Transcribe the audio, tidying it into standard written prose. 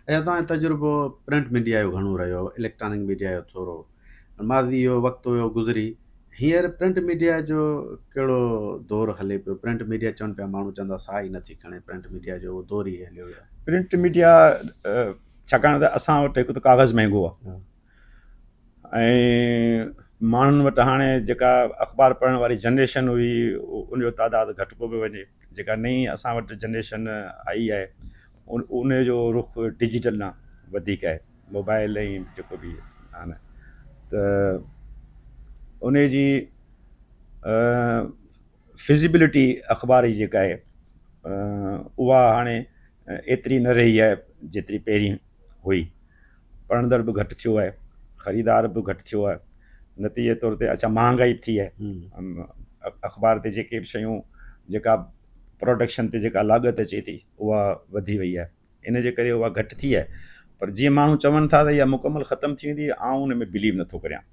اچا توهان جو تجربو پرنٽ ميڊيا جو گهڻو رهيو اليڪٽرانڪ ميڊيا جو ٿورو ماضي جو وقت هيو گذري هينئر پرنٽ ميڊيا جو ڪهڙو دور هلي پيو پرنٽ ميڊيا چون پيا ماڻهو چوندا ساهه ئي نٿي کڻي پرنٽ ميڊيا جو اهو دور ئي هليو ويو آهي. پرنٽ ميڊيا ڇاڪاڻ ته اسان وٽ هڪ ته ڪاغذ مهنگو آهي ۽ ماڻهن وٽ هاڻي جيڪا اخبار پڙهڻ واري جنريشن هئي ان جو تعداد گهٽبو پيو وڃي جيڪا نئين اسان وٽ جنريشن آئي آهي ان جو رخ ڊجيٽل ڏانهن وڌيڪ آهي موبائل ۽ جيڪو به آهي ته ان جي فزيبلٽي اخبار جي جيڪا آهي اها هاڻي ايتري نه رهي آهي جيتري پهرين هئي پڙهندڙ به گهٽ ٿيو آهي خريدار به گهٽ ٿيو آهي نتيجي طور تي اڇا مهانگائي به ٿي آهي اخبار تي جيڪي به شيون جيڪا پروڊڪشن تي جيڪا لاڳت اچي ٿي اها وڌي وئي آهي ان جي ڪري اها گهٽ ٿي آهي پر جيئن ماڻهو چون ٿا ته اها مڪمل ختم ٿي ويندي آئون ان ۾ بليو نٿو ڪريان.